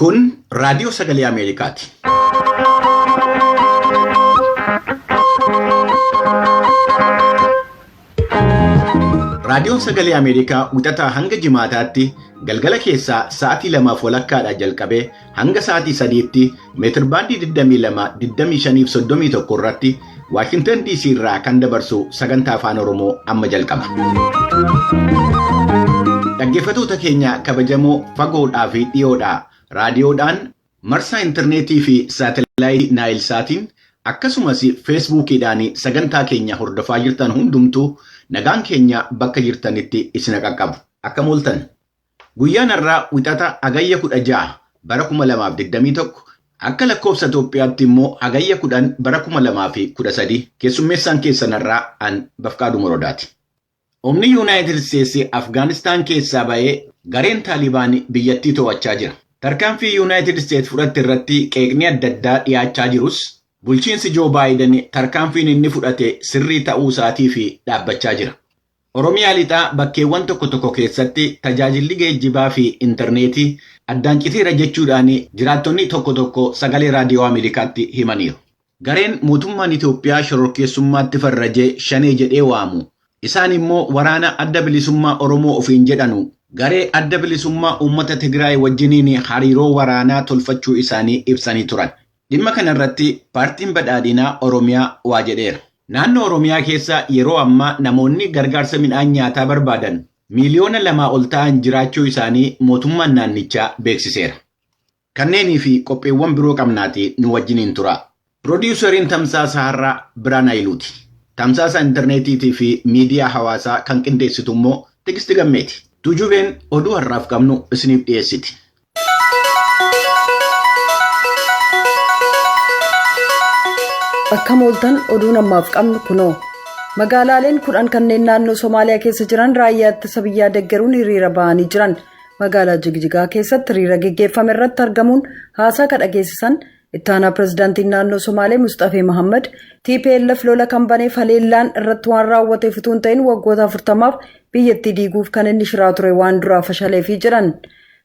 Kun raadiyoo sagalee Ameerikaati. Raadiyoon sagalee Ameerikaa wixataa hanga jimaataatti galgala keessaa sa'aatii lamaaf walakkaadhaa jalqabee hanga sa'aatii sadiitti meetirbaandii 22, 25 fi 31 irratti Waashintan DC irraa kan dabarsu sagantaa afaan Oromoo amma jalqaba. Dhaggeeffattoota keenya kabajamoo fagoodhaa fi dhiyoodhaa raadiyoodhaan marsaa intarneetii fi saatelaayitii Naayilsaatiin akkasumas feesbuukiidhaan sagantaa keenya hordofaa jirtan hundumtuu nagaan keenya bakka jirtanitti isin qaqqabu. Akkam ooltan. Guyyaan har'aa wixata hagayya 16 bara 2021 akka lakkoofsa Itoophiyaatti immoo hagayya 10 bara 2013 keessummeessaan keessan har'aa an Bafqaaduu Morodaati. Humni Yuunaayitid Isteetsi Afgaanistaan keessaa ba'ee gareen Taalibaan biyyattii to'achaa jira. Tarkaanfii Yuunaayitid Isteetsi fudhatte irratti qeeqni adda addaa dhiyaachaa jirus bulchiinsi Joo Baayiden tarkaanfiin inni fudhate sirrii ta'uu isaatii fi dhaabbachaa jira. Oromiyaa lixaa bakkeewwan tokko tokko keessatti tajaajilli geejjibaa fi intarneetii addaan citeera jechuudhaan jiraattonni tokko tokko sagalee raadiyoo Ameerikaatti himaniiru. Gareen mootummaan Itoophiyaa shororkeessummaatti farrajee shanee jedhee waamu isaan immoo waraana adda bilisummaa Oromoo ofiin jedhanu garee adda bilisummaa uummata Tigraay wajjiniin hariiroo waraanaa tolfachuu isaanii ibsanii turan. Dhimma kanarratti paartiin badhaadhinaa Oromiyaa waa jedheera. Naannoo Oromiyaa keessa yeroo ammaa namoonni gargaarsa midhaan nyaataa barbaadan miiliyoona 2 ol ta'an jiraachuu isaanii mootummaan naannichaa beeksiseera. Kanneenii fi qophiiwwan biroo qabnaatii nu wajjiniin tura. Piroodyuusariin Tamsaasa Har'aa Biraan Hayiluuti. Tamsaasa intarneetiitii fi miidiyaa hawaasaa kan qindeessitu immoo Tigisti Gammeeti. Tuujubeen oduu har'aaf qabnu isiniif dhiyeessiti. Akkam ooltan oduun ammaaf qabnu kunoo. Magaalaaleen 10 kanneen naannoo Somaaliyaa keessa jiran raayyaa ittisa biyyaa deggeruun hiriira ba'anii jiran. Magaalaa Jigjigaa keessatti hiriira geggeeffame irratti argamuun haasaa ka dhageessisan itti aanaa pirezidaantiin naannoo Somaalee Musxafee Mahammad TPLF lola kan baneef haleellaan irratti waan raawwateef utuu hin ta'in waggoota 40f biyyattii diiguuf kan inni shiraa ture waan duraa fashaleefi jedhan.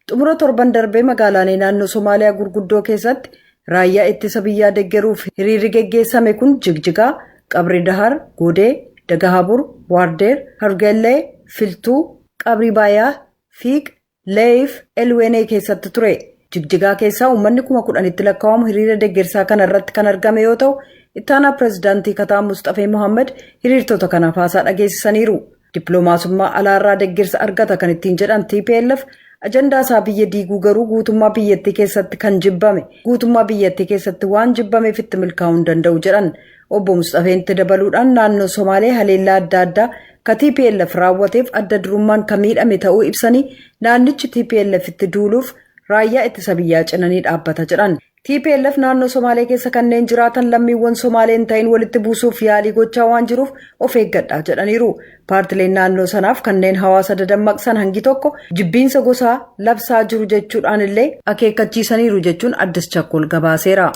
Xumura torban darbee magaalaalee naannoo Somaaliyaa gurguddoo keessatti raayyaa ittisa biyyaa deggeruuf hiriirri geggeessame kun Jigjigaa, Qabri Dahar, Godee, Dagahabur, Waardeer, Hargellee, Filtuu, Qabri Baayaa, Fiiq, Leeyif, Elweenee keessatti ture. Jigjigaa keessaa uummanni 10,000tti lakkaa'amu hiriira deggersaa kana irratti kan argame yoo ta'u, ittaanaa pirezidaantii kataa Musxafee Mohaammed hiriirtota kanaaf haasaa dhageessisaniiru. Dippiloomaasummaa alaarraa deggersa argata kan ittiin jedhan TPLF ajandaa isaa biyya diiguu garuu guutummaa biyyattii keessatti kan jibbame guutummaa biyyattii keessatti waan jibbameef itti milkaa'uu hin danda'u jedhan. Obbo Musxafeen itti dabaluudhaan naannoo Somaalee haleellaa adda addaa ka TPLF raawwateef adda durummaan ka miidhame ta'uu ibsanii naannichi TPLF itti duuluuf raayyaa ittisa biyyaa cinanii dhaabbata jedhan. TPLF naannoo Somaalee keessa kanneen jiraatan lammiiwwan Somaalee hin ta'in walitti buusuuf yaalii gochaa waan jiruuf of eeggadhaa jedhaniiru. Paartileen naannoo sanaaf kanneen hawaasa dadammaqsan hangi tokko jibbiinsa gosaa labsaa jiru jechuudhaan illee akeekkachiisaniiru jechuun Addis Chakkol gabaaseera.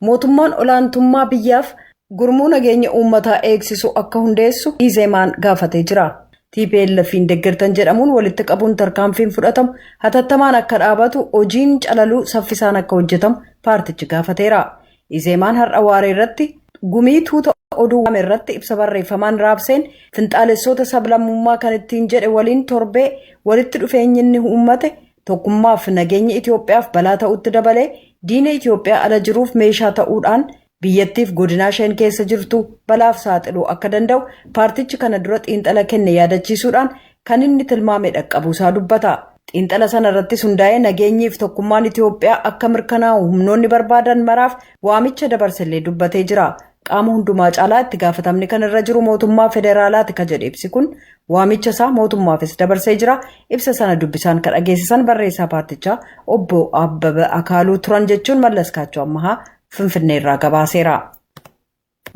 Mootummaan olaantummaa biyyaaf gurmuu nageenya uummataa eegsisu akka hundeessu Izeemaan gaafatee jira. TPLF'n deeggartan jedhamuun walitti qabuun tarkaanfiin fudhatamu hatattamaan akka dhaabatu hojiin calaluu saffisaan akka hojjetamu paartichi gaafateera. Izeemaan har'a waaree irratti gumii tuuta oduu waame irratti ibsa barreeffamaan raabseen finxaalessoota sablammummaa kan ittiin jedhe waliin torbee walitti dhufeenyi inni uummate tokkummaaf nageenya Itoophiyaaf balaa ta'utti dabalee diina Itoophiyaa ala jiruuf meeshaa ta'uudhaan biyyattiif godinaa isheen keessa jirtu balaaf saaxiluu akka danda'u paartichi kana dura xiinxala kenne yaadachiisuudhaan kan inni tilmaame dhaqqabuusaa dubbata. Xiinxala sana irrattis hundaa'ee nageenyiif tokkummaan Itoophiyaa akka mirkanaa'u humnoonni barbaadan maraaf waamicha dabarsellee dubbatee jira. Qaama hundumaa caalaa itti gaafatamni kan irra jiru mootummaa federaalaati ka jedhe ibsi kun waamicha isaa mootummaafis dabarsee jira. Ibsa sana dubbisaan kan dhageessisan barreessaa paartichaa obbo Abbaba Akaaluu turan jechuun Mallas Kaachoo Ammahaa Finfinneerraa gabaaseera.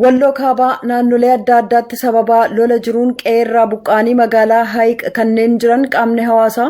Walloo kaabaa naannolee adda addaatti sababaa lola jiruun qe'eerraa buqqaanii magaalaa Hayiq kanneen jiran qaamni hawaasaa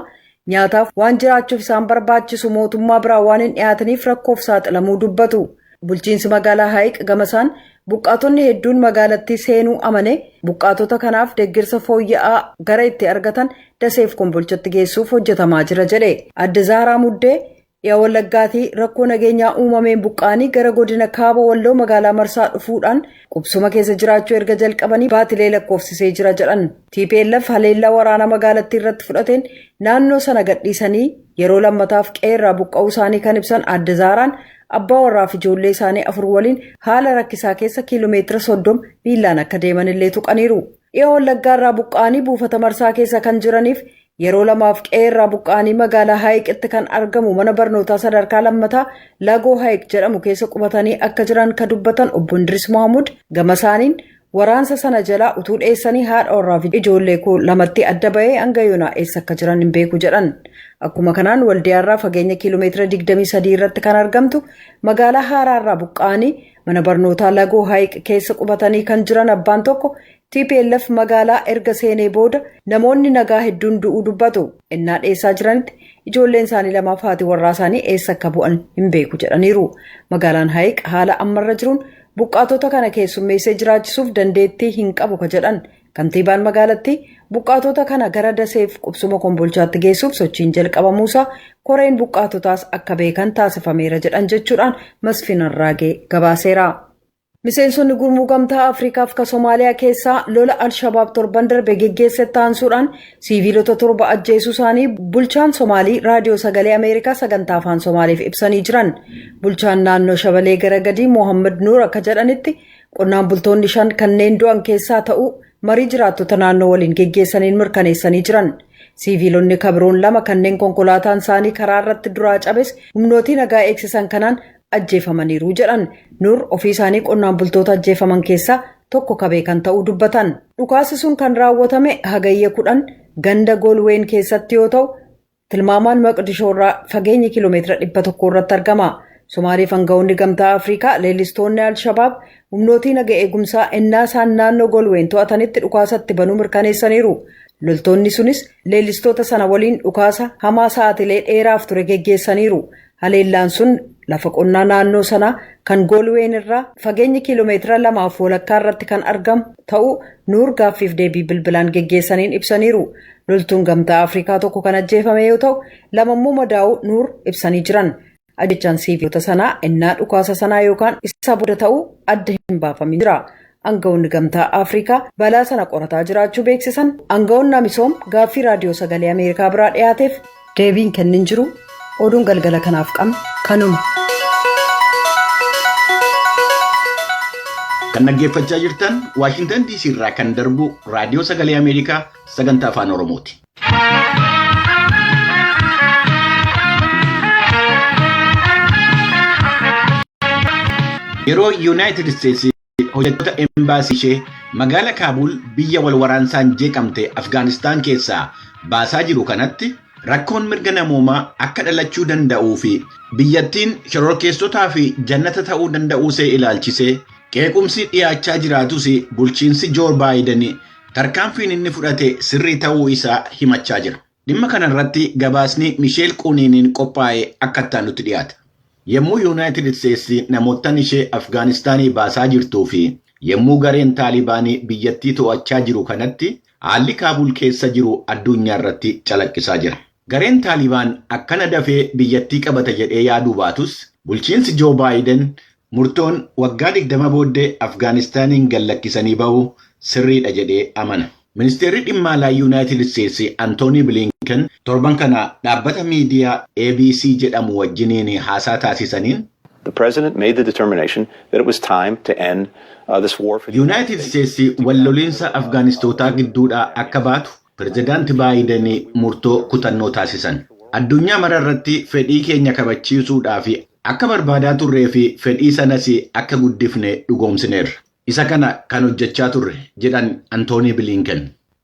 nyaataaf waan jiraachuuf isaan barbaachisu mootummaa biraa waan hin dhiyaataniif rakkoof saaxilamuu dubbatu. Bulchiinsi magaalaa Hayiq gamasaan buqqaatonni hedduun magaalattii seenuu amane buqqaatota kanaaf deeggarsa fooyya'aa gara itti argatan daseef kombolchatti geessuuf hojjetamaa jira jedhe. Adde Zaaraa Muddee Dhiha Wallaggaatii rakkoo nageenyaa uumameen buqqa'anii gara godina Kaaba Walloo magaalaa Marsaa dhufuudhaan qubsuma keessa jiraachuu erga jalqabanii baatilee lakkoofsisee jira jedhan. TPLF haleellaa waraanaa magaalattii irratti fudhateen naannoo sana gadhiisanii yeroo lammataaf qe'eerraa buqqa'uu isaanii kan ibsan Aadde Zaaraan, abbaa warraaf ijoollee isaanii afur waliin haala rakkisaa keessa kiiloomeetira 30 miillaan akka deeman illee tuqaniiru. Dhiha Wallaggaarraa buqqa'anii buufata Marsaa keessa kan jiraniif yeroo lamaaf qe'eerraa buqqa'anii magaalaa Haayiqitti kan argamu mana barnootaa sadarkaa lammataa Lagoo Haayiq jedhamu keessa qubatanii akka jiran kan dubbatan Obbo Indiris Mohaamud gama isaaniin, "Waraansa sana jalaa utuu dheessanii haadha warraa fi ijoollee koo lamatti adda bahee hanga yoonaa eessa akka jiran hin beeku" jedhan. Akkuma kanaan Waldiyaarraa fageenya kiiloomeetira 23 irratti kan argamtu magaalaa Haaraarraa buqqa'anii mana barnootaa Lagoo Haayiq keessa qubatanii kan jiran abbaan tokko TPLF magaalaa erga seenee booda namoonni nagaa hedduun du'uu dubbatu. Innaa dheessaa jiranitti ijoolleen isaanii lamaaf haati warraa isaanii eessa akka bu'an hin beeku jedhaniiru. Magaalaan Hayiq haala ammarra jiruun buqqaatota kana keessummeessee jiraachisuuf dandeettii hin qabu ka jedhan kantiibaan magaalattii, buqqaatota kana gara Daseef qubsuma Kombolchaatti geessuuf sochiin jalqabamuusaa koreen buqqaatotaas akka beekan taasifameera jedhan jechuudhaan Masfin Arraagee gabaaseera. Miseensonni gurmuu Gamtaa Afriikaaf ka Somaaliyaa keessaa lola Alshabaab torban darbe geggeesse taansuudhaan siiviilota torba ajjeesuu isaanii bulchaan Somaalii Raadiyoo Sagalee Ameerikaa sagantaa Afaan Somaaliif ibsanii jiran. Bulchaan naannoo Shabalee gara gadii Mohammad Nuur akka jedhanitti, qonnaan bultoonni shan kanneen du'an keessaa ta'uu marii jiraattota naannoo waliin geggeessaniin mirkaneessanii jiran. Siiviilonni kabiroon lama kanneen konkolaataan isaanii karaa irratti duraa cabes humnootii nagaa eegsisan kanaan ajjeefamaniiru jedhan Nur. Ofii isaanii qonnaan bultoota ajjeefaman keessaa tokko ka beekan ta'uu dubbatan. Dhukaasi sun kan raawwatame Hagayya 10 ganda Golween keessatti yoo ta'u, tilmaamaan Maqdishoo irraa fageenya kiiloomeetira 100 irratti argama. Somaaliif aangawoonni Gamtaa Afrikaa leellistoonni Alshabaab humnootii naga eegumsaa ennaa isaan naannoo Golween to'atanitti dhukaasatti banuu mirkaneessaniiru. Loltoonni sunis leellistoota sana waliin dhukaasa hamaa sa'aatilee dheeraaf ture geggeessaniiru. Haleellaan sun lafa qonnaa naannoo sanaa kan Goolween irraa fageenya kiiloomeetira 2.5 irratti kan argamu ta'uu Nuur gaaffiif deebii bilbilaan geggeessaniin ibsaniiru. Loltuun Gamtaa Afrikaa tokko kan ajjeefame yoo ta'u, lamammoo madaa'uu Nuur ibsanii jiran. Ajjechaan siiviilota sanaa innaa dhukaasa sanaa yookaan isa booda ta'uu adda hin baafamin jira. Aangawoonni Gamtaa Afrikaa balaa sana qorataa jiraachuu beeksisan. Aangawoonni Amisoom gaaffii Raadiyoo Sagalee Ameerikaa biraa dhiyaateef deebiin kennin jiru. Oduun galgala kanaaf qabne kanuma. Kan dhaggeeffachaa jirtan Waashintan DC irraa kan darbu Raadiyoo Sagalee Ameerikaa sagantaa Afaan Oromooti. Yeroo Yuunaayitid Isteetsi hojjettoota embaasii ishee magaala Kaabuul biyya wal waraansaan jeeqamte Afgaanistaan keessaa baasaa jiru kanatti, rakkoon mirga namoomaa akka dhalachuu danda'uu fi biyyattiin shororkeessotaa fi jannata ta'uu danda'uu ishee ilaalchisee qeequmsi dhiyaachaa jiraatus, bulchiinsi Joo Baayiden tarkaanfiin inni fudhate sirrii ta'uu isaa himachaa jira. Dhimma kanarratti gabaasni Misheel Quuniiniin qophaa'e akka nutti dhiyaata. Yommuu Yuunaayitid Isteetsi namoottan ishee Afgaanistaanii baasaa jirtuu fi yommuu gareen Taalibaanii biyyattii to'achaa jiru kanatti, haalli Kaabul keessa jiru addunyaa irratti calaqqisaa jira. Gareen Taalibaan akkana dafee biyyattii qabata jedhee yaaduu baatus, bulchiinsi Joo Baayiden murtoon waggaa 20 booddee Afgaanistaaniin gad lakkisanii bahu sirriidha jedhee amana. Ministeerri dhimma alaa Yuunaayitid Isteetsi Antoonii Bilinken torban kana dhaabbata miidiyaa ABC jedhamu wajjiniin haasaa taasisaniin, The president made the determination that it was time to end this war for the Yuunaayitid Isteetsi walloliinsa Afgaanistootaa gidduudhaa akka baatu Pireezidaanti Baayiden murtoo kutannoo taasisan. Addunyaa mara irratti fedhii keenya kabachiisuudhaaf akka barbaadaa turree fi fedhii sanas akka guddifne dhugoomsineerra. Isa kana kan hojjechaa turre, jedhan Antoonii Bilinken.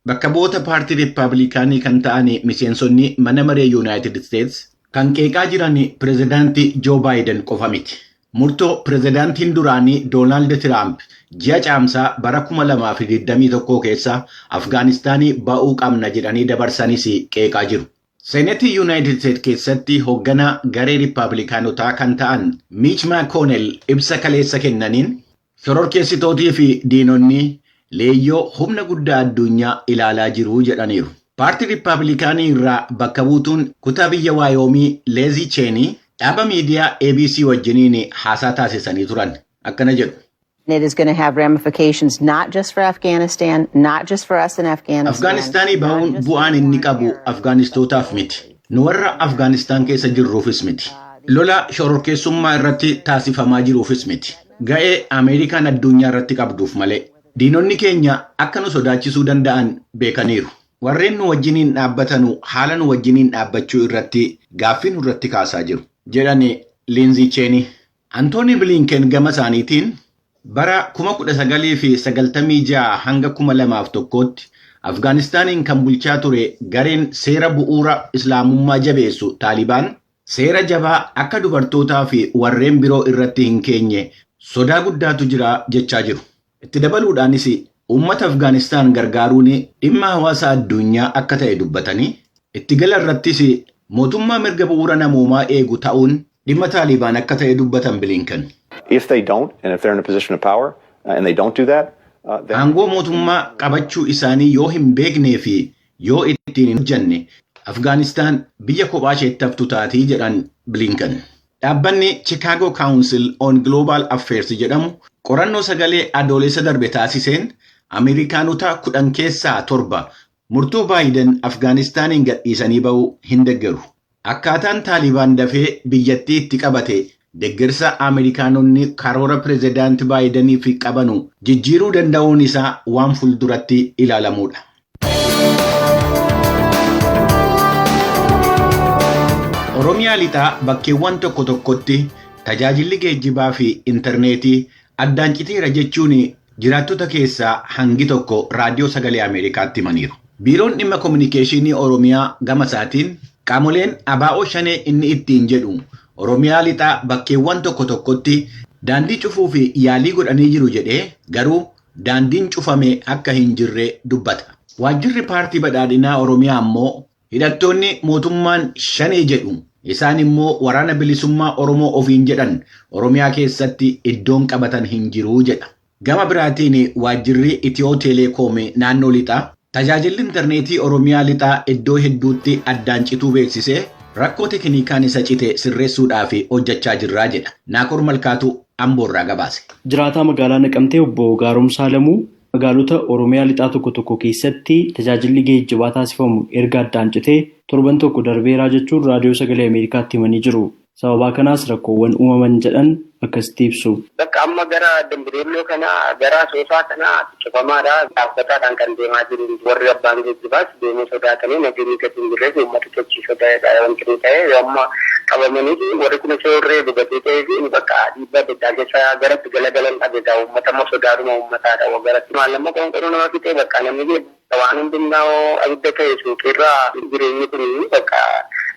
Bakka bu'oota paartii Riippaabilikaanii kan ta'an miseensonni mana maree Yuunaayitid Isteets kan qeeqaa jiran pireezidaantii Joo Baayiden qofa miti. Murtoo pireezidaantiin duraanii Doonaald Tiraamp ji'a Caamsaa bara 2021 keessa Afgaanistaanii ba'uu qabna jedhanii dabarsanis qeeqaa jiru. Seenetii Yuunaayitid Isteets keessatti hoogganaa garee Riippaabilikaanotaa kan ta'an Miich Maakoonel ibsa kaleessa kennaniin, shororkeessitootii fi diinonni leeyyoo humna guddaa addunyaa ilaalaa jiru jedhaniiru. Paartii Riippaabilikaanii irraa bakka buutuun kutaa biyya Waayoomii Leezii Cheenii Dhaaba miidiyaa ABC wajjiniin haasaa taasisanii turan. Akkana jedhu. It is going to have ramifications not just for Afghanistan, not just for us in Afghanistan. Afgaanistaanii bahuun bu'aan inni qabu Afgaanistootaaf miti. Nu warra Afgaanistaan keessa jirruufis miti. Lola shororkeessummaa irratti taasifamaa jiruufis miti. Ga'ee Ameerikaan addunyaa irratti qabduuf malee. Diinonni keenya akka nu sodaachisuu danda'an beekaniiru. Warreen nu wajjiniin dhaabbatanu haala nu wajjiniin dhaabbachuu irratti gaaffii nurratti kaasaa jiru. Jedhani Liinzii Cheenii. Antooni Bilinken gama isaaniitiin bara 1996 hanga 2001tti Afgaanistaaniin kan bulchaa ture gareen seera bu'uura Islaamummaa jabeessu Taalibaan seera jabaa akka dubartootaa fi warreen biroo irratti hin keenye sodaa guddaatu jira jechaa jiru. Itti dabaluudhaanis uummata Afgaanistaan gargaaruun dhimma hawaasa addunyaa akka ta'e dubbatanii itti gala irrattis mootummaa mirga bu'uura namoomaa eegu ta'uun dhimma Taalibaan akka ta'e dubbatan Bilinken. If they don't, and if they're in a position of power, and they don't do that, then Aangoo mootummaa qabachuu isaanii yoo hin beeknee fi yoo ittiin hin hojjanne Afgaanistaan biyya kophaa isheetti haftu taatii jedhan Blinken. Dhaabbanni Chicago Council on Global Affairs jedhamu qorannoo sagalee adoolessa darbe taasiseen Ameerikaanota 10 keessaa 7 murtoo Baayiden Afgaanistaaniin gadhiisanii bahuu hin deeggaru. Akkaataan Taalibaan dafee biyyattii itti qabate deeggarsa Ameerikaanonni karoora pireezidaanti Baayideniif qabanu jijjiiruu danda'uun isaa waan fuulduratti ilaalamudha. Oromiyaa lixaa bakkeewwan tokko tokkotti tajaajilli geejjibaa fi intarneetii addaan citeera jechuun jiraattota keessaa hangi tokko raadiyoo sagalee Ameerikaatti himaniiru. Biiroon dhimma kominikeeshinii Oromiyaa gama isaatiin qaamoleen abaa'oo shanee inni ittiin jedhu Oromiyaa lixaa bakkeewwan tokko tokkotti daandii cufuu fi yaalii godhanii jiru jedhee garuu daandiin cufame akka hin jirre dubbata. Waajjirri paartii badhaadhinaa Oromiyaa ammoo hidhattoonni mootummaan shanee jedhu isaan immoo waraana bilisummaa Oromoo ofiin jedhan Oromiyaa keessatti iddoon qabatan hin jiru jedha. Gama biraatiin waajjirri Itiyoo Teleekoom naannoo lixaa tajaajilli intarneetii Oromiyaa lixaa iddoo hedduutti addaan cituu beeksisee rakkoo teknikaan isa cite sirreessuudhaaf hojjechaa jirraa jedha. Naakoor Malkaatu Amboorraa gabaase. Jiraataa magaalaa Naqamtee obbo Gaaromsaa Lamuu magaalota Oromiyaa lixaa tokko tokko keessatti tajaajilli geejjibaa taasifamu erga addaan citee torban tokko darbeeraa jechuun raadiyoo sagalee Ameerikaatti himanii jiru. Sababaa kanaas rakkoowwan uumaman jedhan akkasitti ibsu. Bakka amma gara Dambireelloo kanaa gara Asoosaa kanaa cufamaadha. Dhaabbataadhaan kan deemaa jiru warri abbaan geejjibaas deemuu sodaatanii nageenyi gadi hin jirreef uummata sochii sodaatedha wanti inni ta'e yoo amma qabamanii warri kun osoo irree dhugatee ta'ee fi bakka dhiibbaa adda addaa keessa garatti galagalan dhabe uummata immoo sodaatuma uummataadha. Garatti maallama qoonqoroo nama fixee bakka namni waan hundummaa abidda ta'e suuqiirraa jireenyi kun bakka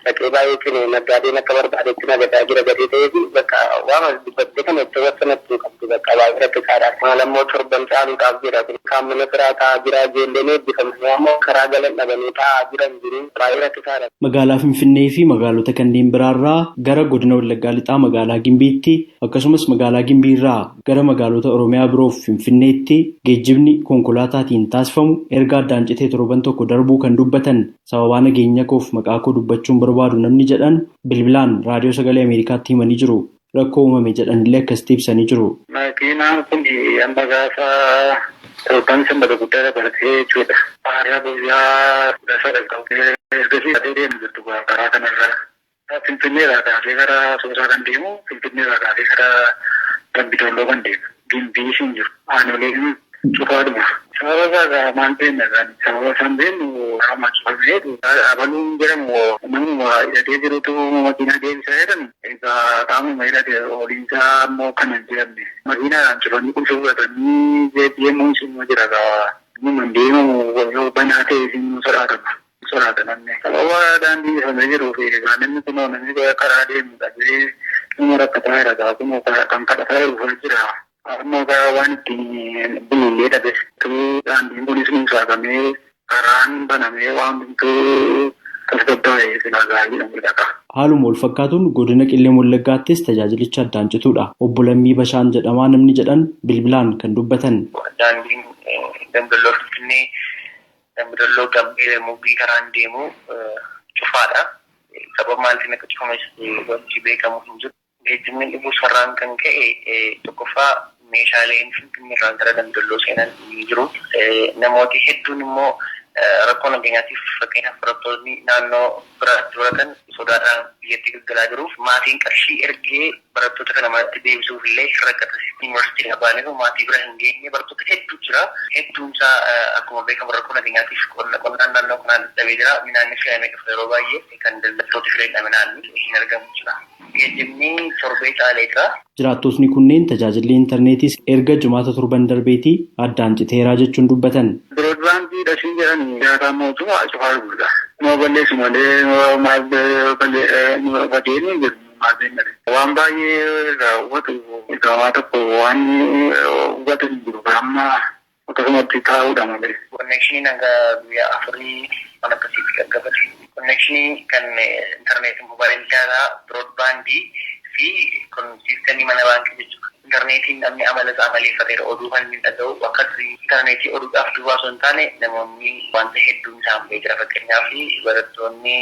dhaqee baay'ee cine naggaadeen akka barbaadetti nagadaa jira gadee ta'ee fi bakka waan dubbattee kana itti wassanatti qabdu bakka baay'ee rakkisaadha. Maalammoo torban caaluudhaaf jira. Kaan mana firaa taa'aa jira. Ijoolleen eebbifamanii ammoo karaa galan dhabanii taa'aa jiran jiru. Baay'ee rakkisaadha. Magaalaa Finfinnee fi magaalota kanneen biraarraa gara godina Wallaggaa Lixaa magaalaa Gimbiitti akkasumas magaalaa Gimbiirraa gara magaalota Oromiyaa biroof Finfinneetti geejjibni konkolaataatiin taasifamu erga addaan citee torban tokko darbuu kan dubbatan sababaa nageenya koof maqaa koo dubbachuun barbaadu namni jedhan bilbilaan raadiyoo sagalee Ameerikaatti himanii jiru. Rakkoo uumame jedhanillee akkasitti ibsanii jiru. Makiinaan kun amma gaafa torban sanbata guddaa dabalatee jechuudha. Haaraa guyyaa 13 qabdee ergasii deemu jirtu karaa kanarra. Finfinneerraa kaasee gara Asoosaa kan deemu, Finfinneerraa kaasee gara Dambidolloo kan deemu. Gimbii hin jiru. Aanoleen cufaadhuma. Sababa isaa maal beekna isaanii? Sababa isaan beeknu amma cufamee abaluun jedhamu namuma hidhatee jirutu makiinaa deebisaa jedhan. Egaa qaamuma hidhate oliinsaa immoo kana hin jedhamne. Makiinaadhaan cufanii qulfii fudhatanii deemuun sinuma jira gaa. Nama deemamu yoo banaa ta'e sinuma sodaatama. Sodaata namni. Sababa daandii cufamee jiruu fi egaa namni kunoo namni karaa deemu dhabee nama rakkataa jira gaa kunoo kan kadhataa jiru jira. Amma waan ittiin bulullee dhabe daandiin kunis nuusaakamee karaan banamee waan hundumtuu tasgabbaa'ee silaa gaarii dha. Haaluma wal fakkaatuun godina Qillee Wallaggaattis tajaajilicha addaan cituudha. Obbo Lammii Bashaan jedhamaa namni jedhan bilbilaan kan dubbatan. Daandiin Dambidolloo Finfinnee Dambidolloo Gambee Mugii karaan deemu cufaadha. Sababa maaliitiin akka cufames wanti beekamu hin jiru. Geejjibni dhibuu sararaan kan ka'e tokkoffaa meeshaaleen Finfinneerraan gara Dambidolloo seenan ni jiru. Namooti hedduun immoo rakkoo nageenyaatiif, fakkeenyaaf barattoonni naannoo biraatti baratan sodaadhaan biyyatti galgalaa jiruuf, maatiin qarshii ergee barattoota kana manatti deebisuuf illee hin rakkata. Yuunivarsiitii baaniiru maatii bira hin geenye barattoota hedduu jira. Hedduun isaa akkuma beekamu rakkoo nageenyaatiif qonnaan naannoo kanaan dadhabee jira. Midhaan fe'amee dhufa yeroo baay'ee kan daldaltooti filanidha, midhaan hin argamu jira. Geejjibni torbee caalee jira. Jiraattotni kunneen tajaajilli intarneetiis erga Jimaata torban darbeetii addaan citeeraa jechuun dubbatan. Biroodbaandii dhasii jedhan nyaataa mootummaa cufaa gurgura. Noo balleessu malee maal badeeni jiru maal beekna. Waan baay'ee irraa hubatu gamaa tokko waan hubatu hin jiru, amma akkasumatti taa'uudha malee. Konnekshinii hanga guyyaa 4 waan akkasiitti qaqqabate. Konnekshinii kan intarneetii, moobaayil daataa, biroodbaandii fi siistemii mana baankii jechuudha. Intarneetiin namni amala isaa amaleeffateera, oduu kan inni dhaga'u akka intarneetii oduudhaaf duwwaa osoo hin taane namoonni wanta hedduun isaan ba'ee jira. Fakkeenyaaf barattoonni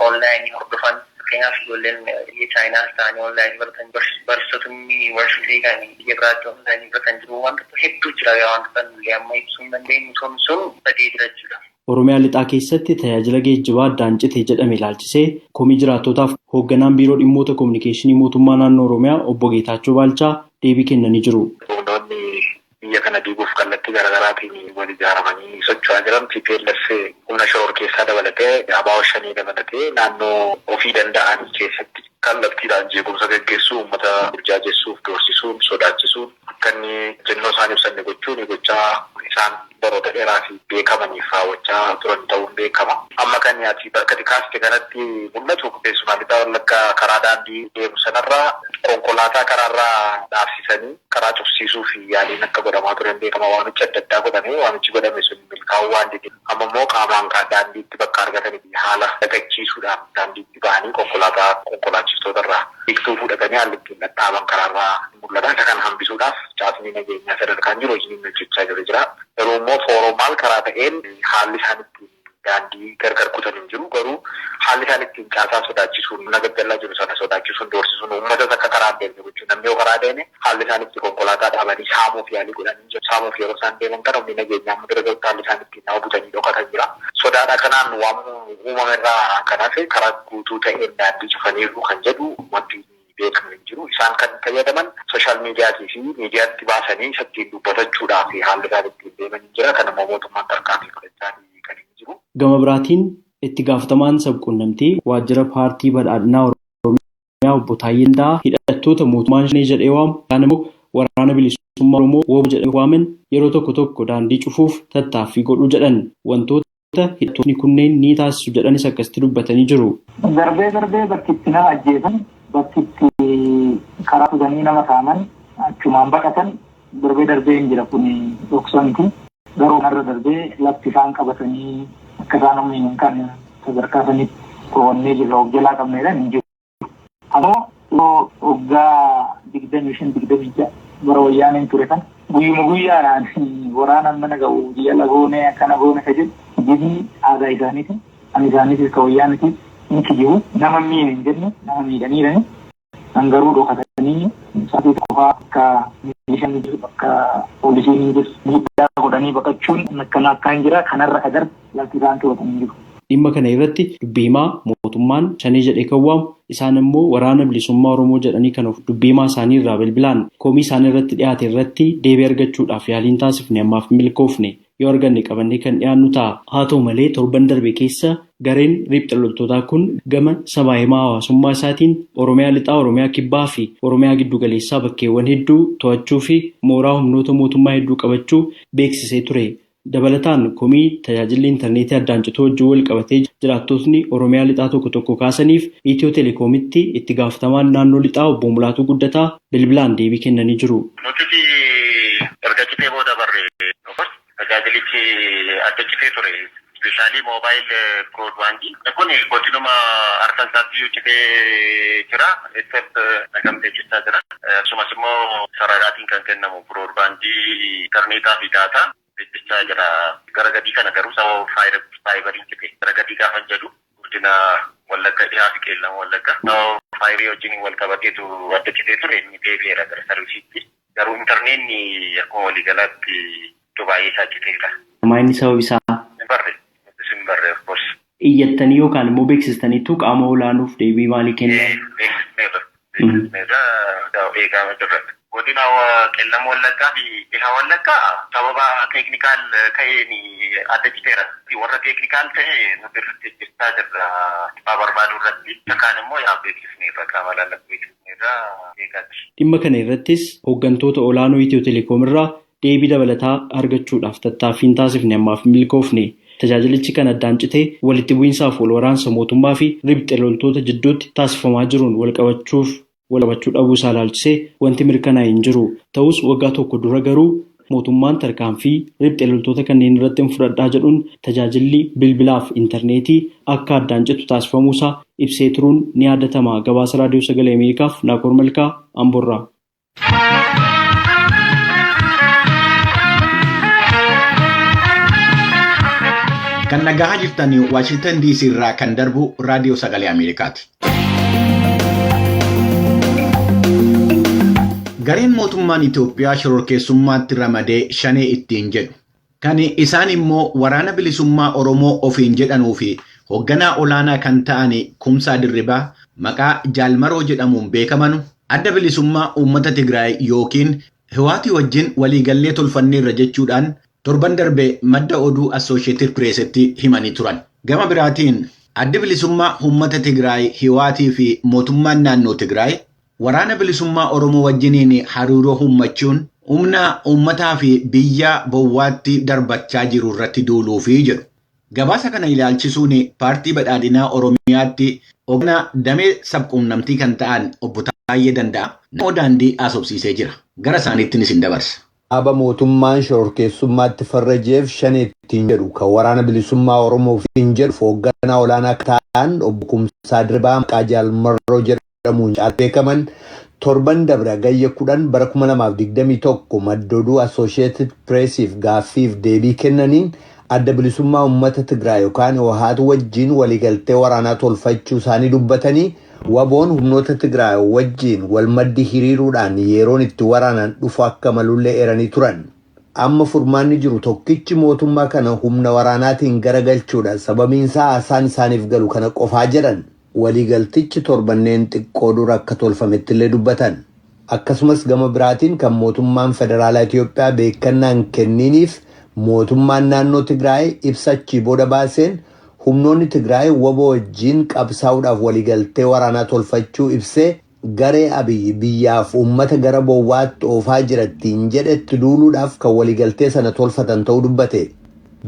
onlaayinii hordofan, fakkeenyaaf ijoolleen biyya Chaayinaas ta'anii onlaayinii baratan, barsiisotonni yuunivarsiitii kan biyya biraatti onlaayinii baratan jiru, wantoota hedduu jira, wantoota nuyi amma ibsuu hin dandeenyu sun sun badee jira jechuudha. Oromiyaa lixaa keessatti tajaajila geejjibaa addaan cite jedhame ilaalchisee komii jiraattootaaf hoogganaan biiroo dhimmoota kominikeeshinii mootummaa naannoo Oromiyaa obbo Geetaachoo Baalchaa deebii kennanii jiru. Humnoonni biyya kana diiguuf kallattii garaagaraatiin wal ijaaramanii socho'aa jiran, TPLF humna shororkeessaa dabalatee, ABO shanii dabalatee, naannoo ofii danda'an keessatti kallattiidhaan jeequmsa gaggeessuu, uummata burjaajessuuf, doorsisuun, sodaachisuun, akka inni jennoo isaan ibsanne gochuun gochaa isaan baroota dheeraa fi beekamaniif raawwachaa turan ta'uun beekama. Amma kan ati bakka kaaste kanatti mul'atu, keessumaa lixaa Wallaggaa karaa daandii deemu sanarraa konkolaataa karaarraa dhaabsisanii karaa cufsiisuu fi yaaliin akka godhamaa turan beekama. Waamichi adda addaa godhame, waamichi godhame sun milkaa'uu waan dide. Amma immoo qaamaan daandiitti bakka argatanii haala dagachiisuudhaan daandiitti bahanii konkolaataa konkolaachistoota irraa hiiktuu fudhatanii haalli ittiin dhadhaaban karaarraa mul'ata. Isa kana hambisuudhaaf caasni nageenyaa sadarkaan jiru hojiin hojjechaa jiru jira. Garuu immoo formal karaa ta'een haalli isaan ittiin daandii gargar kutan hin jiru. Garuu haalli isaan ittiin caasaa sodaachisuun, mana gaggallaa jiru sana sodaachisuun, doorsisuun, uummata akka karaa deemne gochuun, namni yoo karaa deeme haalli isaan itti konkolaataa dhaabanii saamuuf yaalii godhan hin jiru. Saamuuf yeroo isaan deeman kana humni nageenyaa amma bira gahutti haalli isaan ittiin nama butanii dhokatan jira. Sodaadha kanaan waan uumame irraa kan hafe karaa guutuu ta'een daandii cufaniiru kan jedhu wanti beekamu hin jiru. Isaan kan fayyadaman social miidiyaatii fi miidiyaatti baasanii isa ittiin dubbatachuudhaaf haalli isaan ittiin deeman hin jira. Kan immoo mootummaan tarkaanfii fudhachaa kan hin jiru. Gama biraatiin itti gaafatamaan sabquunnamtii waajjira paartii badhaadhinaa Oromiyaa obbo Taayyee Danda'aa hidhattoota mootummaan shanee jedhee waamu, kaan immoo waraana bilisummaa Oromoo WBO jedhee waaman yeroo tokko tokko daandii cufuuf tattaaffii godhu jedhan. Wantoota hidhattoonni kunneen ni taasisu jedhanis akkasitti dubbatanii jiru. Darbee darbee bakki itti nama ajjeesan, bakki itti karaa kutanii nama saaman, achumaan baqatan darbee darbee hin jira, kun dhoksaa miti. Garuu kanarra darbee lafti isaan qabatanii akka isaan humni hin kan sadarkaa sanitti to'annee jirra, of jalaa qabneedhaan hin jiru. Ammoo waggaa 25, 26 bara wayyaaneen ture kan guyyuma guyyaadhaan waraanaan mana ga'u, jala goone, akkana goone ka jedhu kijibni aadaa isaaniiti. Kan isaaniitis ka wayyaanitis hin kijibu. Nama miine hin jenne, nama miidhaniirani. Kan garuu dhokatanii sa'aatii qofaa akka milishaan hin jiru, akka poolisiin hin jiru miidhaa godhanii baqachuun akkana akkaan jira. Kanarra ka darbe lafti isaan to'atan hin jiru. Dhimma kana irratti dubbii himaa mootummaan shanee jedhee kan waamu, isaan immoo waraana bilisummaa Oromoo jedhanii kan of dubbii himaa isaanii irraa bilbilaan komii isaan irratti dhiyaate irratti deebii argachuudhaaf yaaliin taasifne ammaaf hin milkoofne. Yoo arganne qabannee kan dhiyaannu ta'a. Haa ta'u malee torban darbe keessa gareen riphxa loltootaa kun gama sabaa himaa hawaasummaa isaatiin Oromiyaa lixaa, Oromiyaa kibbaa fi Oromiyaa giddu galeessaa bakkeewwan hedduu to'achuu fi mooraa humnoota mootummaa hedduu qabachuu beeksisee ture. Dabalataan komii tajaajilli intarneetii addaan cituu wajjin wal qabatee jiraattotni Oromiyaa lixaa tokko tokko kaasaniif Itiyoo Telekoomitti itti gaafatamaan naannoo lixaa obbo Mulaatuu Guddataa bilbilaan deebii kennanii jiru. Nutis erga citee booda barre, tajaajilichi adda citee ture. Especially mobile broadbandii. Kun godinuma arfan isaatti citee jira. Except Naqamtee cichaa jira. Akkasumas immoo sararaatiin kan kennamu broadbandii intarneetaa fi daataa cichaa jira. Gara gadii kana garuu sababa fiberiin cite. Gara gadii gaafa jedhu godina Godina Wallagga Dhihaa fi Qeellam Wallagga. Faayirii wajjin wal qabateetu adda citee ture, inni deebi'eera gara sarvisiitti. Garuu intarneetni akkuma waliigalaatti iddoo baay'ee isaa citeera. Maa inni sababa isaa? Hin barre. Nutis hin barre, of course. Iyyattanii yookaan immoo beeksistaniitu qaama olaanuuf deebii maalii kennan? Beeksisneerra. Beeksisneerra, eegaa jirra. Godina Qeellam Wallaggaa fi Dhiha Wallaggaa sababa technical ta'een adda citeera. Warra technical ta'e nuti irratti hojjechaa jirra. Dhibbaa barbaaduu irratti. Kaan immoo yaa beeksisneerra, qaama laallatu beeksisneerra, eegaa jirra. Dhimma kana irrattis hooggantoota olaanoo Itiyoo Telekoom irraa deebii dabalataa argachuudhaaf tattaaffiin taasifne ammaaf milkoofne. Tajaajilichi kan addaan citee walitti bu'iinsaaf wal waraansa mootummaa fi riphxe loltoota jidduutti taasifamaa jiruun walqabachuuf walqabachuu dhabuu isaa ilaalchisee wanti mirkanaa'e hin jiru. Ta'us waggaa tokko dura garuu mootummaan tarkaanfii riphxe loltoota kanneen irratti hin fudhadhaa jedhuun tajaajilli bilbilaaf intarneetii akka addaan citu taasifamuusaa ibsee turuun ni yaadatama. Gabaasa Raadiyoo Sagalee Ameerikaaf Naakoor Malkaa, Amboorraa. Kan dhagahaa jirtan Waashingtan DC irraa kan darbu Raadiyoo Sagalee Ameerikaati. Gareen mootummaan Itoophiyaa shororkeessummaatti ramadee Shanee ittiin jedhu, kan isaan immoo Waraana Bilisummaa Oromoo ofiin jedhanuu fi hoogganaa olaanaa kan ta'an Kumsaa Dirribaa maqaa Jaalmaroo jedhamuun beekaman, Adda Bilisummaa Uummata Tigraay yookiin Hiwaatii wajjin waliigallee tolfanneerra jechuudhaan torban darbe madda oduu Associated Pressitti himanii turan. Gama biraatiin Addi Bilisummaa Uummata Tigraay, Hiwaatii fi mootummaan naannoo Tigraay Waraana Bilisummaa Oromoo wajjiniin hariiroo uummachuun humna uummataa fi biyya bowwaatti darbachaa jiru irratti duuluufi jedhu. Gabaasa kana ilaalchisuun Paartii Badhaadhinaa Oromiyaatti hoogganaa damee sabquunnamtii kan ta'an Obbo Taayyee Danda'a Namoo Daandii haasofsiisee jira. Gara isaaniittiin isin dabarsa. Dhaaba mootummaan shororkeessummaatti farrajeef Shanee ittiin jedhu kan Waraana Bilisummaa Oromoo ofiin jedhu hoogganaa olaanaa ta'an Obbo Kumsaa Dirribaa maqaa Jaal Marroo jedhamuun caalaa beekaman torban dabre Hagayya 10 bara 2021 madda oduu Associated Pressiif gaaffiif deebii kennaniin Adda Bilisummaa Uummata Tigraay yookaan Hoohaat wajjin waliigaltee waraanaa tolfachuu isaanii dubbatanii, WBOn humnoota Tigraay wajjin walmaddi hiriiruudhaan yeroon itti waraanan dhufu akka malullee eeranii turan. Amma furmaanni jiru tokkichi mootummaa kana humna waraanaatiin garagalchuudha. Sababiin isaa haasaan isaaniif galu kana qofaa jedhan. Waliigaltichi torbanneen xiqqoo dura akka tolfametti illee dubbatan. Akkasumas gama biraatiin kan mootummaan federaalaa Itoophiyaa beekannaan kenniiniif mootummaan naannoo Tigraay ibsa achii booda baaseen humnoonni Tigraay WBO wajjin qabsaa'uudhaaf waliigaltee waraanaa tolfachuu ibsee, garee Abiyyi biyyaaf uummata gara bowwaatti oofaa jirattiin jedhetti duuluudhaaf kan waliigaltee sana tolfatan ta'uu dubbate.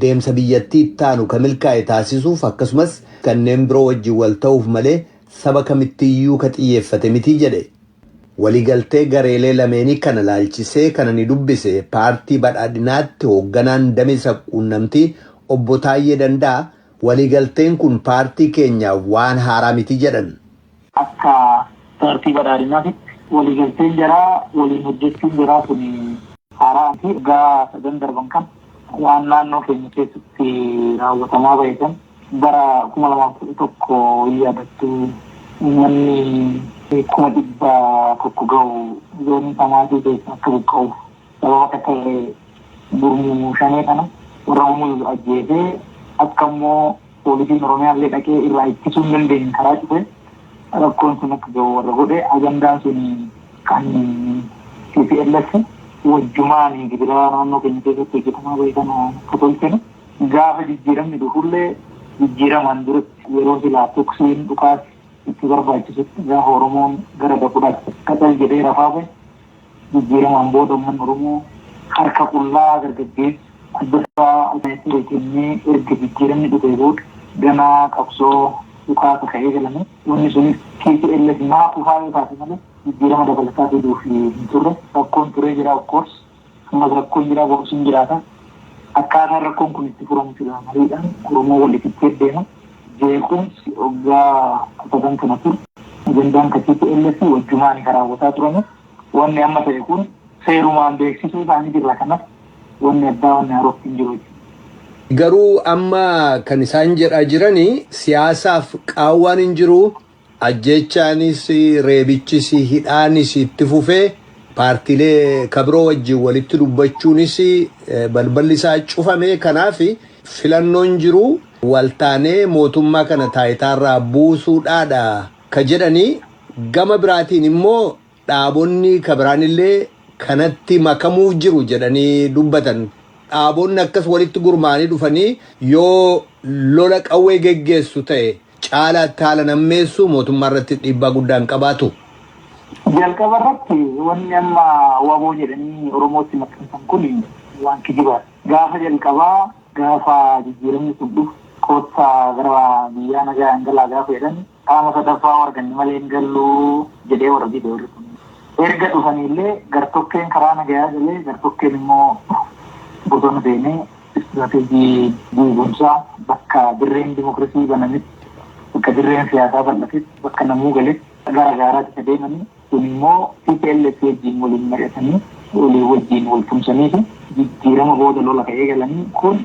Deemsa biyyattii ittaanu kan milkaa'e taasisuuf akkasumas kanneen biroo wajjin wal ta'uuf malee saba kamittiyyuu ka xiyyeeffate miti jedhe. Waliigaltee gareelee lameenii kana laalchisee kana ni dubbise Paartii Badhaadhinaatti hoogganaan damee sabquunnamtii Obbo Taayyee Danda'a, waliigalteen kun paartii keenyaaf waan haaraa miti jedhan. Akka Paartii Badhaadhinaatitti waliigalteen jaraa, waliin hojjechuun jaraa kun haaraa miti. Waggaa sadan darban kan waan naannoo keenya keessatti raawwatamaa bahe kan bara 2011 yaadattu, uummanni 100,000 gahu zoonii Kamaashii keessa akka buqqa'uuf sababa akka ta'e gurmuu Shanee kana warra Gumuz ajjeesee, akka immoo poolisiin Oromiyaa illee dhaqee irraa ittisuu hin dandeenye karaa cufe, rakkoon sun akka gahu warra godhe, ajandaan sun kan TPLF wajjumaan gidiraa naannoo keenya keessatti hojjetamaa bahe kana akka tolchine. Gaafa jijjiiramni dhufullee jijjiiramaan duratti yeroo silaa tuksiin dhukaas itti barbaachisutti, gaafa Oromoon gara daquudhaaf qacal jedhee rafaa bahe, jijjiiramaan booda uummanni Oromoo harka qullaa dargaggeessi adda isaa kennee, erga jijjiiramni dhufee booda ganaa qabsoo dhukaasa ka'ee galame. Wanni sunis TPLF maa kufaa yoo taate malee jijjiirama dabalataa fiduuf hin turre. Rakkoon turee jira, of course. Ammas rakkoon jira, borus hin jiraata. Akkaataan rakkoon kun itti furamu jira mariidhaan Oromoo wal ifittee deema. Jeequmsi waggaa sadan kana ture ajandaan ka TPLF wajjumaan kan raawwataa turame. Wanni amma ta'e kun seerumaan beeksisuu isaanii jirra, kanaaf wanni addaa, wanni haarofti hin jiru jechuudha. Garuu amma kan isaan jedhaa jiranii siyaasaaf qaawwaan hin jiru, ajjechaanis, reebichis, hidhaanis itti fufee, paartiilee kabiroo wajjin walitti dubbachuunis balballi isaa cufame. Kanaaf filannoon jiru waltaanee mootummaa kana taayitaarraa buusuudhaadha ka jedhanii. Gama biraatiin immoo dhaabonni kabiraanillee kanatti makamuuf jiru jedhanii dubbatan. Dhaabonni akkas walitti gurmaa'anii dhufanii yoo lola qawwee geggeessu ta'e, caalaatti haala nammeessu, mootummaa irratti dhiibbaa guddaan qabaatu. Jalqaba irratti wanni amma WABOO jedhanii Oromootti maxxansan kun waan kijibaadha. Gaafa jalqabaa, gaafa jijjiiramni sun dhufu, "Koottaa gara biyyaa nagaa hin galaa" gaafa jedhan, qaama sadaffaa arganne malee hin galluu jedhee warra dide warri kun. Erga dhufaniillee gartokkeen karaa nagayaa galee, gartokkeen immoo bosona seenee, istiraateejii guutumsaa bakka dirreen dimokiraasii banametti, bakka dirreen siyaasaa bal'atetti, bakka namuu galetti gara gaaraatti adeemanii. Kun immoo TPLF wajjin waliin mari'atanii, walii wajjin wal tumsanii fi jijjiirama booda lola ka'ee galanii kun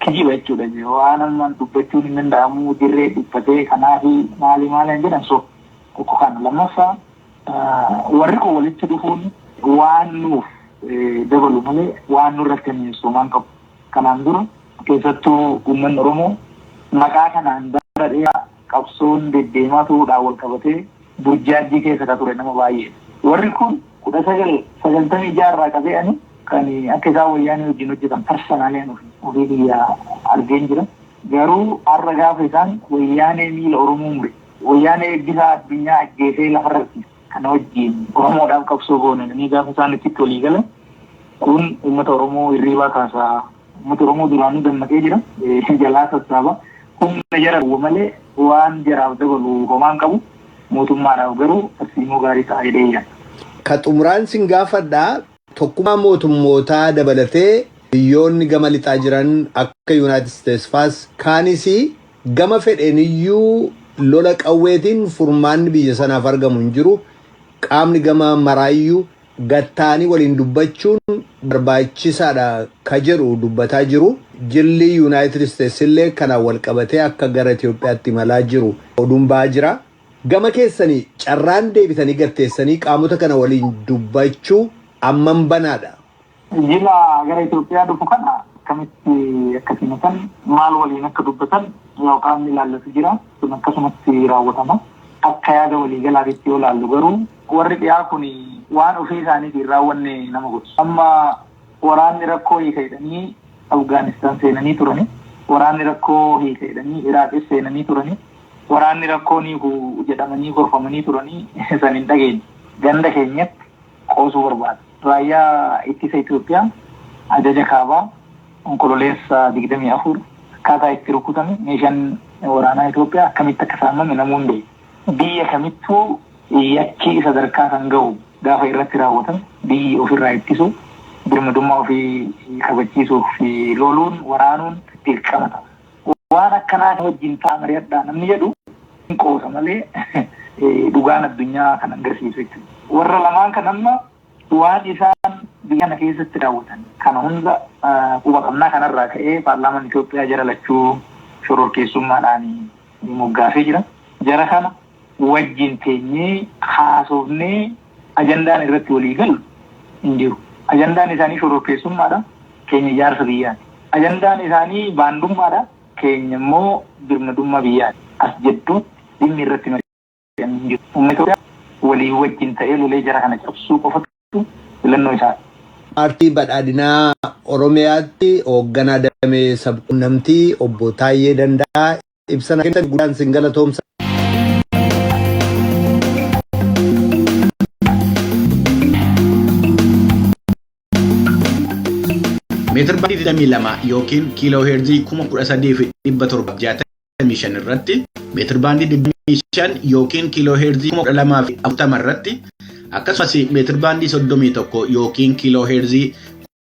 kijiba jechuudha. Waan ammaan dubbachuun hin danda'amu, dirree dhiphatee kanaafi maali maali jedhan. So tokko kana. Lammaffaa, warri kun walitti dhufuun waan nuuf dabalu malee waan nurratti hammeessu qabu. Kanaan dura keessattuu uummanni Oromoo maqaa kanaan bara dheeraa qabsoon deddeemaa turuudhaan wal qabatee burjaajii keessa ka ture nama baay'ee. Warri kun 1996 irraa qabee ani kan akka isaan Wayyaanee wajjin hojjetan personally ofii biyya argeen jira. Garuu har'a gaafa isaan Wayyaanee miila Oromoo mure, Wayyaanee eebbisaa addunyaa ajjeesee lafarratti kana wajjin Oromoodhaaf qabsoo goonanii gaafa isaan itti walii galan, kun uummata Oromoo hirriibaa kaasaa. Uummata Oromoo duraanuu dammaqee jira. Jalaa sassaaba. Humna jara malee waan jaraaf dabalu homaan qabu. Mootummaadhaaf garuu tarsiimoo gaarii ta'a jedhee yaada. Ka xumuraan sin gaafadhaa, tokkummaa mootummootaa dabalatee biyyoonni gama lixaa jiran akka Yuunaayitid Isteets faas kaanis gama fedheeniyyuu lola qawweetiin furmaanni biyya sanaaf argamu hin jiru. Qaamni gama maraayyuu gattaanii waliin dubbachuun barbaachisaadha ka jedhu dubbataa jiru. Jilli Yuunaayitid Isteets illee kanaan wal qabatee akka gara Itoophiyaatti imalaa jiru oduun ba'aa jira. Gama keessanii carraan deebitanii garteessanii qaamota kana waliin dubbachuu ammam banaadha? Jila gara Itoophiyaa dhufu kana akkamitti akka simatan, maal waliin akka dubbatan qaamni ilaallatu jira. Sun akkasumatti raawwatama. Akka yaada waliigalaatitti yoo ilaallu garuu, warri dhiyaa kun waan ofii isaaniitiin raawwanne nama godhu. Amma waraanni rakkoo hiika jedhanii Afgaanistaan seenanii turani. Waraanni rakkoo hiika jedhanii Iraaqis seenanii turani. Waraanni rakkoo hiiku jedhamanii gorfamanii turanii san hin dhageenye. Ganda keenyatti qoosuu barbaada. Raayyaa ittisa Itoophiyaa ajaja kaabaa Onkololeessa 24 akkaataa itti rukutame, meeshaan waraanaa Itoophiyaa akkamitti akka saamame namuun beeku. Biyya kamittuu yakki sadarkaa kan gahu gaafa irratti raawwatame, biyyi ofirraa ittisu, birmadummaa ofii kabachiisuuf loluun, waraanuun dirqama ta'a. Waan akkanaa wajjin ta'a mari'adhaa namni jedhu qoosa malee dhugaan addunyaa kan agarsiisu jechuudha. Warra lamaan kan amma waan isaan biyya kana keessatti raawwatan kana hunda quba qabnaa. Kanarraa ka'ee paarlaamaan Itoophiyaa jara lachuu shororkeessummaadhaan moggaasee jira. Jara kana wajjin teenyee haasofnee ajandaan irratti walii galu hin jiru. Ajandaan isaanii shororkeessummaadha. Keenya ijaarsa biyyaati. Ajandaan isaanii baandummaadha. Keenya immoo birmadummaa biyyaati. As jedduutti dhimmi irratti mari'an hin jiru. Uummanni Itoophiyaa walii wajjin ta'ee lolee jara kana cabsuu qofatu filannoo isaati. Paartii Badhaadhinaa Oromiyaatti hoogganaa damee sabquunnamtii obbo Taayyee Danda'aa, ibsa kennan guddaan sin galatoomsa. Meetir baandii 22 yookiin kiiloo heerzii 13,765 irratti, meetir baandii 25 yookiin kiiloo heerzii 12,040 irratti, akkasumas meetir baandii 31 yookiin kiiloo heerzii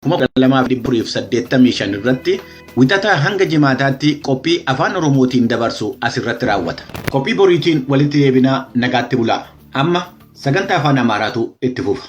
12,485 irratti Wixataa hanga Jimaataatti qophii Afaan Oromootiin dabarsu asirratti raawwata. Qophii boriitiin walitti deebinaa, nagaatti bulaa. Amma sagantaa Afaan Amaaraatu itti fufa.